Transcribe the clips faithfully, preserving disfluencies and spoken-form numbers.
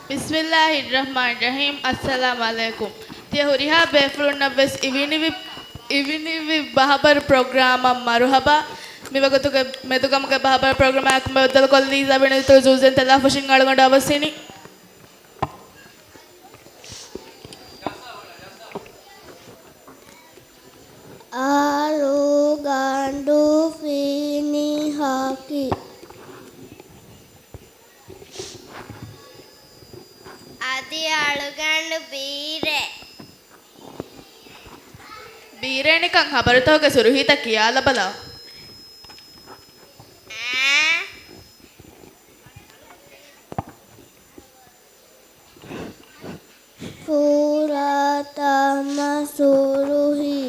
ބިސްމިއްލާހިއްރަޙްމާނިއްރަޙީމް. އައްސަލާމު ޢަލައިކުމް. ތިޔަ ހުރިހާ ބޭފުޅުންނަށްވެސް އިވިނިވި، އިވިނިވި ބަހަބަރު ޕްރޮގްރާމަށް މަރުޙަބާ. މިވަގުތުގެ މެދުގަމުގެ ބަހަބަރު ޕްރޮގްރާމާއެކު ބައްދަލުކޮށްލީ ޒަބިނަތު ޒޫޒެން ތަލާފުށިން އަޅުގަނޑު އަވަސް އިނީ. އަޅުގަނޑު ފިނިހަކީ. އަދި އަޅުގަނޑު ބީރޭ. ބީރޭ ނިކަން ހަބަރުތަކުގެ ސުރުހީތައް ކިޔާލަބަލަ. އާ. ފުރަތަމަ ސުރުހީ.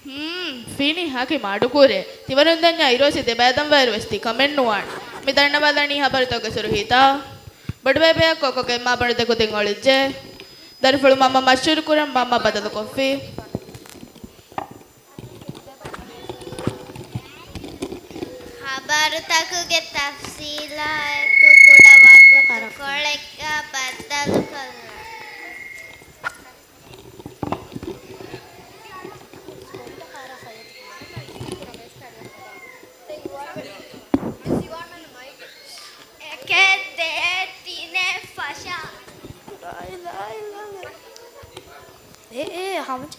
ހުން، ފިނި ހަކި މަޑުކުރޭ. ތިވަރުން ދަންޏާ އިރޯސި ދެބައިދަންވާއިރު ވެސް ތި ކަމެއް ނުވާނެ. މި ދަންނަވާލަނީ ހަބަރުތަކުގެ ސުރުހީތައް. ބޮޑުބޭބެއަށް ކޮއްކޮ ގެންމާ ބަނޑު ދެކުދިން އޮޅިއްޖެ. ދަރިފުޅު މަންމަ މަޝްހޫރު ކުރަން މަންމަ ބަދަލުކޮށްފި. ހަބަރުތަކުގެ ތަފްސީލާއެކު ކުޑަ ވަގުތުކޮޅެއްގަ ބައްދަލުކޮށްލާ. އެކެއް ދޭ ތިނެއް ފަށާ. އޭ، އޭ، ހަމަޖެ.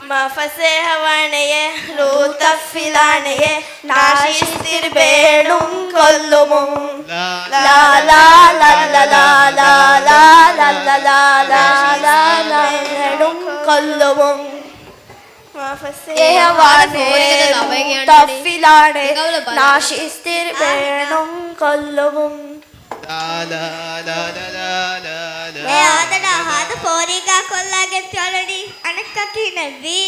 މަ ފަސޭހަވާނެޔޭ، ރޫތައް ފިލާނެޔޭ، ނާށި އިސްތިރި ބޭނުން ކޮށްލުމުން. ލާ، ލާ، ލާ، ލައްލަ، ލާ، ލާ، ލާ، ލައްލަ، ލާ، ލާ، ލާ، ނާށި އިސްތިރި ބޭނުން ކޮށްލުމުން. މަ ފަސޭހަވާނެ، ރޫތައް ފިލާނެ، ނާށި އިސްތިރި ބޭނުން ކޮށްލުމުން. ލާ، ލާ، ލާ، ލާ. އޭ އާދަނާ، ހާދަ ފޯރީގާ ކޮށްލާގެން ތިއޮޅެނީ އަނެއްކާ ކިހިނެއްވީ؟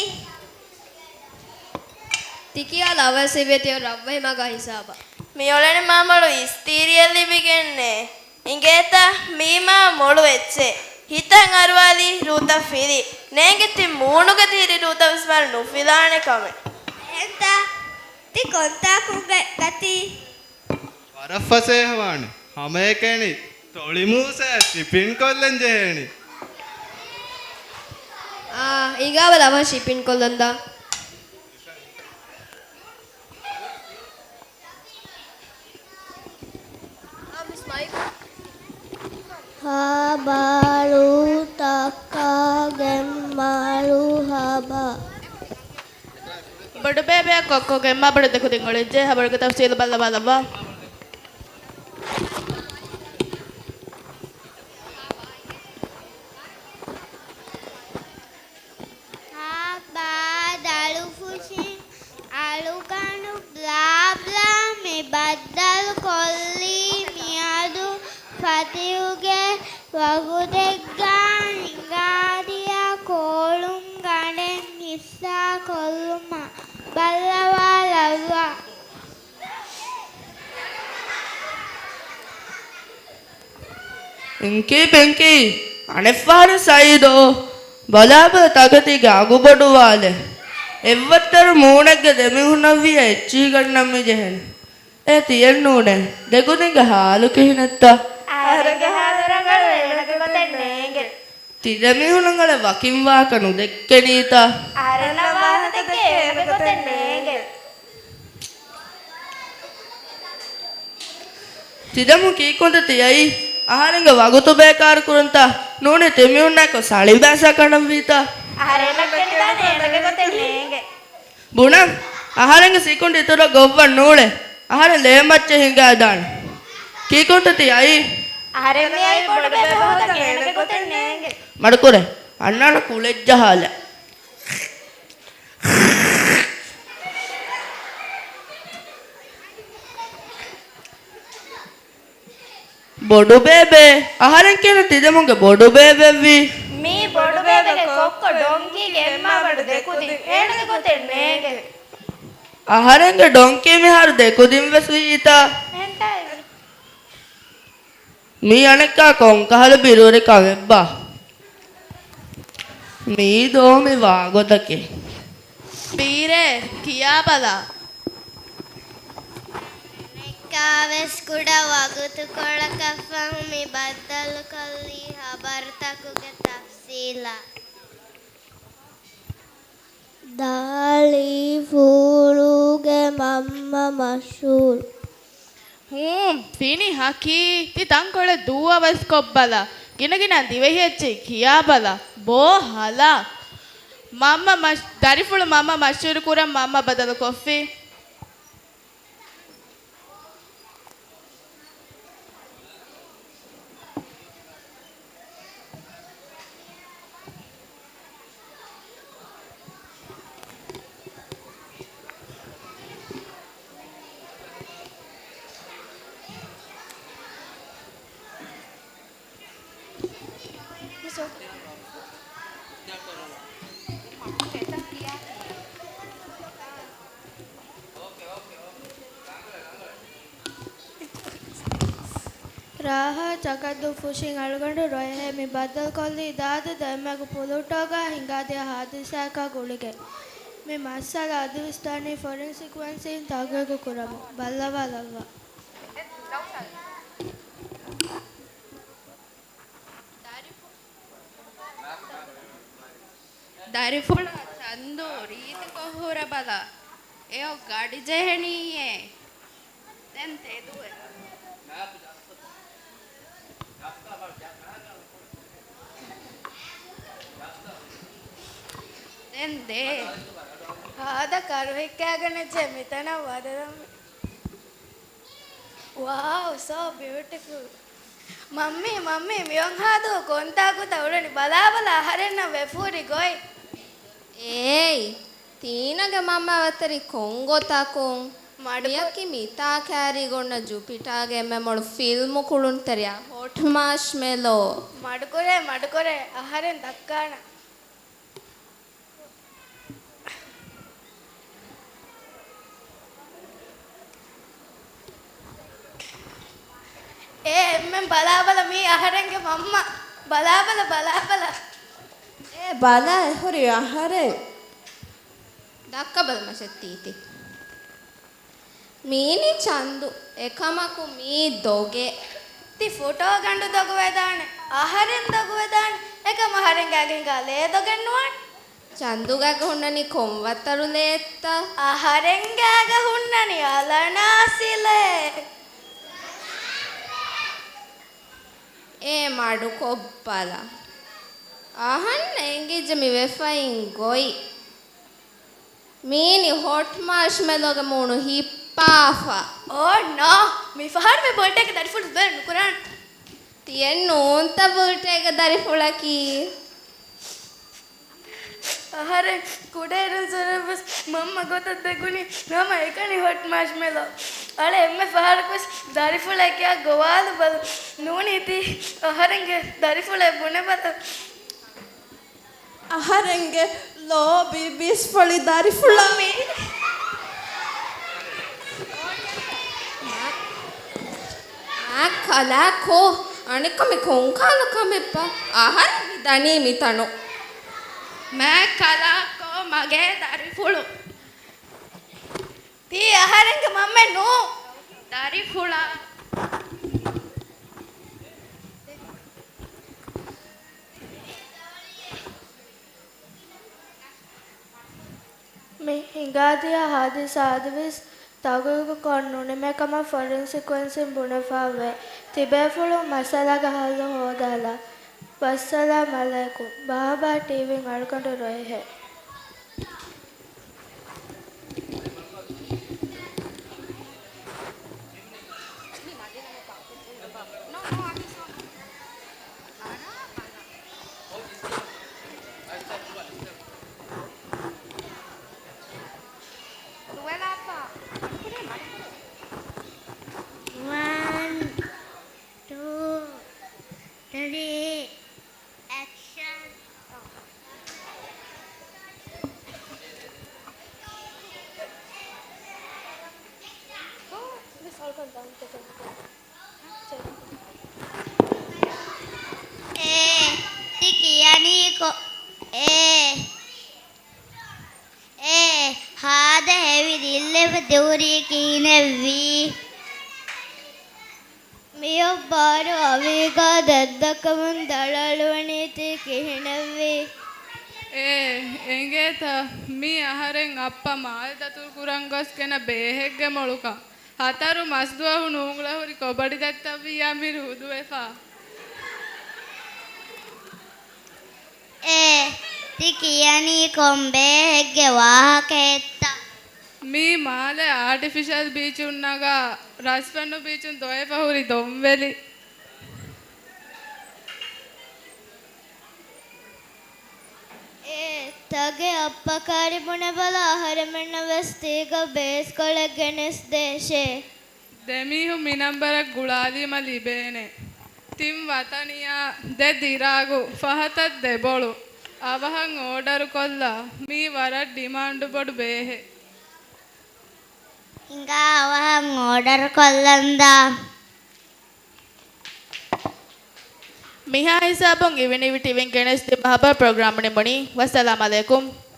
ތި ކިޔާލަ އަވަސް އިވޭ ތިޔަ ރަށްވަހި މަގާ ހިސާބަށް. މިއޮޅެނީ މާ މޮޅު އިސްތިރިއެއް ލިބިގެންނޭ. އިނގޭތަ؟ މީމާ މޮޅު އެއްޗެއް. ހިތަށް އަރުވާލީ ރޫތައް ފިލި. ނޭނގެ ތި މޫނުގަ ތިހިރި ރޫތައް ވެސް މާ ނުފިލާނެ ކަމެއް. އެހެންތަ؟ ތި ކޮންތާކުގަ ގަތީ؟ ވަރަށް ފަސޭހަވާނެ. ހަމައެކަނި ތޮޅިމޫސައަށް ޝިޕިން ކޮށްލަން ޖެހޭނީ. އާ، އިނގާބަލަ އަވަހަށް ޝިޕިން ކޮށްލަންދާ. ހަބަރުތަކާ ގެން މަރުޙަބާ. ބޮޑުބޭބެއަށް ކޮއްކޮ ގެންމާ ބަނޑު ދެކުދިން އޮޅިއްޖެ. ހަބަރުގެ ތަފްސީލު ބައްލަވާލައްވާ. ހާ ބާ ދަޅުފުށިން އަޅުގަނޑު ބްލާ ބްލާ މި ބައްދަލު ކޮށްލީ މިއަދު ފަތިހުގެ ވަގުތެއްގަ ހިނގާދިޔަ ކޯޅުންގަނޑެއް ހިއްސާ ކޮށްލުމަށް. ބައްލަވާލައްވާ. އެނކީ ޕެނކީ، އަނެއްފަހަރު ސައީދޯ، ބަލާބަލަ ތަކެތީގެ އަގު ބޮޑުވާލެ. އެއްވައްތަރު މޫނެއްގެ ދެމީހުންނަށްވިޔަ އެއްޗިހި ގަންނަން މި ޖެހެން. އޭ ތިއެއްނޫނޭ، ދެކުދިންގެ ހާލު ކިހިނެއްތަ؟ އަހަރެންގެ ހާލު ރަނގަޅު އޭނަގެ ގޮތެއް ނޭނގެ. ތިދެމީހުންނަށް އަޅެ ވަކިން ވާކަށް ނުދެއްކެނީތަ؟ އަހަރެންނަށް ވާހަކަ ދެއްކޭ އޭނަގެ ގޮތެއް ނޭނގެ. ތިދެމުން ކީކުންތަ ތިއައީ؟ އަހަރެންގެ ވަގުތު ބޭކާރު ކުރަންތަ؟ ނޫނީ ތިމީހުންނާއެކު ސަޅި ބައިސާ ކަނޑަންވީތަ؟ އަހަރެންނަށް ފެނިދާނެ އޭނަގެ ގޮތެއް ނޭނގެ. ބުނަން، އަހަރެންގެ ސިކުނޑި އިތުރަށް ގޮއްވަން ނޫޅޭ. އަހަރެން ލޭ މައްޗެއް ހިނގާދާނެ. ކީކުންތަ ތި އައީ؟ އަހަރެން މިއައީ ބޮޑުބޭބެ ހޯދަން އޭނަގެ ގޮތެއް ނޭނގެ. މަޑުކުރޭ، އަންނާނަ ކުޅެއްޖަހާލަ. ބޮޑުބޭބެ، އަހަރެން ކިހިނެއް ތިދެމުންގެ ބޮޑުބޭބެއްވީ؟ މީ ބޮޑުބޭބެގެ ކޮއްކޮ ޑޮންކީގެ އެއްމާބަނޑު ދެކުދިން. އޭނަގެ ގޮތެއް ނޭނގެ. އަހަރެންގެ ޑޮންކީ މިހާރު ދެކުދިން ވެސް ވީތަ؟ އެހެންތާއި. މީ އަނެއްކާ ކޮންކަހަލަ ބިރުވެރި ކަމެއްބާ؟ މީ ދޯ މި ވާގޮތަކީ. ބީރޭ، ކިޔާބަލަ. އަނެއްކާވެސް ކުޑަ ވަގުތުކޮޅަކަށްފަހު މި ބައްދަލުކޮށްލީ ހަބަރުތަކުގެ ތަފްސީލަށް. ދަރިފުޅުގެ މަންމަ މަޝްހޫރު. ހޫނ، ފިނި ހަކީ. ތި ތަންކޮޅެއް ދޫވަސް ކޮށްބަލަ. ގިނަގިނަ ދިވެހިއެއްޗެއް ކިޔާބަލަ. ބޯ ހަލާ. މަންމަ މަޝް-، ދަރިފުޅު މަންމަ މަޝްހޫރު ކުރަން މަންމަ ބަދަލު ކޮށްފި. ރާހަށް ޗަކަދު ފުށިން އަޅުގަނޑު ރޮއެހޭ. މި ބައްދަލުކޮށްލީ ދާދަ ދެންމެގު ޕުލޫޓޯގަ ހިނގާދިޔަ ހާދިސާއަކާ ގުޅިގެން. މި މައްސަލަ އަދިވެސް ދަނީ ފޮރެން ސިކުއެންސިން ތަހުގީގު ކުރަމުން. ބައްލަވާލައްވާ. ދަރިފުޅާ ޗަންދޫ ރީތިކޮށް ހުރެބަލަ. އެއޮށް ގަޑި ޖެހެނީއޭ. ދެން ތެދުވެ. ދެން ދޭ. ހާދަ ކަރުހިއްކާގަނެއްޖެ މިތަނަށް ވަދެލަމެ. ވާވް، ސޯ ބިއުޓިފުލް. މައްމީ، މައްމީ، މިއޮންހާދޫ ކޮންތާކުތަ އުޅެނީ؟ ބަލާބަލާ އަހަރެންނަށް ވެފޯރި ގޮތް. އޭއް، ތީނަގެ މަންމަ ވަތަރި ކޮން ގޮތަކުން؟ މަޑުކޮ- މިޔަކީ މިތާ ކާރީގަ އޮންނަ ޖުޕިޓާގެ އެންމެ މޮޅު ފިލްމު ކުޅުންތެރިޔާ ހޮޓް މާޝްމެލޯ. މަޑުކުރޭ، މަޑުކުރޭ، އަހަރެން ދައްކާނަން. އޭ އެންމެން ބަލާބަލަ، މީ އަހަރެންގެ މަންމަ. ބަލާބަލަ، ބަލާބަލަ. އޭ ބަލަ، އެ ހުރި އަހަރެން. ދައްކަބަލަ މަށެއް ތީތި. މީނީ ޗަންދު، އެކަމަކު މީ ދޮގެއް. ތި ފޮޓޯގަނޑު ދޮގުވެދާނެ، އަހަރެން ދޮގުވެދާނެ، އެކަމް އަހަރެންގާގެ ހިނގާ ލޭ ދޮގެއް ނުވާނެ. ޗަންދުގާގެ ހުންނަނީ ކޮން ވައްތަރު ލޭއްތަ؟ އަހަރެންގާގަ ހުންނަނީ އަލަނާސިލޭ. އޭ މަޑުކޮށްބަލަ. އަހަންނަށް އެނގިއްޖެ މި ވެފައިން ގޮތް. މީނި ހޮޓް މާޝްމެލޯގެ މޫނު ހިއްޕާފަ. އޯ ނޯ! މިފަހަރު މި ބޮލްޓޭގެ ދަރިފުޅު ބޭރު ނުކުރާނަން. ތިޔެއް ނޫންތަ ބޮލްޓޭގެ ދަރިފުޅަކީ؟ އަހަރެން ކުޑައިރުން ސުރަވެސް މަންމަ ގޮތަށް ދެކުނީ ހަމަ އެކަނި ހޮޓް މާޝްމެލޯ. އަޅެ އެންމެ ފަހަރަކުވެސް ދަރިފުޅެއް ކިޔާ ގޮވާލަބަލަ. ނޫނީ ތީ އަހަރެންގެ ދަރިފުޅެއް ބުނެބަލަ. އަހަރެންގެ ލޯބި ބިސްފޮޅި ދަރިފުޅަށް. މާ ކަލާކޯ، އަނެއްކާ މި ކޮންކަހަލަ ކަމެއްބާ؟ އަހަރެން މި ދަނީ މިތަނުން. މާ ކަލާކޯ، މަގޭ ދަރިފުޅު. ތީ އަހަރެންގެ މަންމައެއް ނޫން. ދަރިފުޅާ. މި ހިނގާދިޔަ ހާދިސާ އަދިވެސް ތަހުގީގުކޮށް ނުނިމޭކަމަށް ފޮރެންސިކް ސައިންސް ބުނެފައިވޭ. ތިބޭފުޅުން މައްސަލާގެ ހައްލު ހޯދާލާ. ވައްސަލާމް އަލައިކުމް. ބާބާ ޓީވީން އަޅުގަނޑު ރޮއެހޭ. ވަން، ޓޫ، ތްރީ. އެކްޝަން. އަދި ހެވި ދިއްލެވި ދިހުރީ ކިހިނެއްވީ؟ މިއޮއް ބާރު އަވީގާ ދައްދަކަމުން ދަޅަޅުވަނީ ތީ ކިހިނެއްވީ؟ އޭ، އެނގޭތަ؟ މީ އަހަރެން އައްޕަ މާލެ ދަތުރު ކުރަން ގޮސް ގެނަ ބޭހެއްގެ މޮޅުކަން. ހަތަރު މަސްދުވަހު ނޫނގުޅަ ހުރި ކޮބަޑި ދަތިތައްވިއްޔާ މި ރުހުދުވެފަ. އޭ، ތި ކިޔަނީ ކޮން ބޭހެއްގެ ވާހަކައެއްތަ؟ މީ މާލެ އާޓިފިޝަލް ބީޗުން ނަގާ ރަސްފެންނު ބީޗުން ދޮވެފަ ހުރި ދޮންވެލި. އޭ، ތަގެ އައްޕަ ކާރި ބުނެބަލަ، އަހަރެމެންނަށް ވެސް ތީގަ ބޭސްކޮޅެއް ގެނެސްދޭށޭ. ދެމީހުން މި ނަންބަރަށް ގުޅާލީމަ ލިބޭނެ. ތިން ވަތަނިއާ، ދެ ދިރާގު، ފަހަތަށް ދެބޮޅު. އަވަހަށް އޯޑަރުކޮށްލާ، މީ ވަރަށް ޑިމާންޑު ބޮޑު ބޭހެއް. ހިނގާ އަވަހަށް އޯޑަރުކޮށްލަންދާ. މިހާ ހިސާބުން އިވިނިވި ޓީވީން ގެނެސްދިން މަހަބާ ޕްރޮގްރާމް ނިމުނީ. ވައްސަލާމް އަލައިކުމް.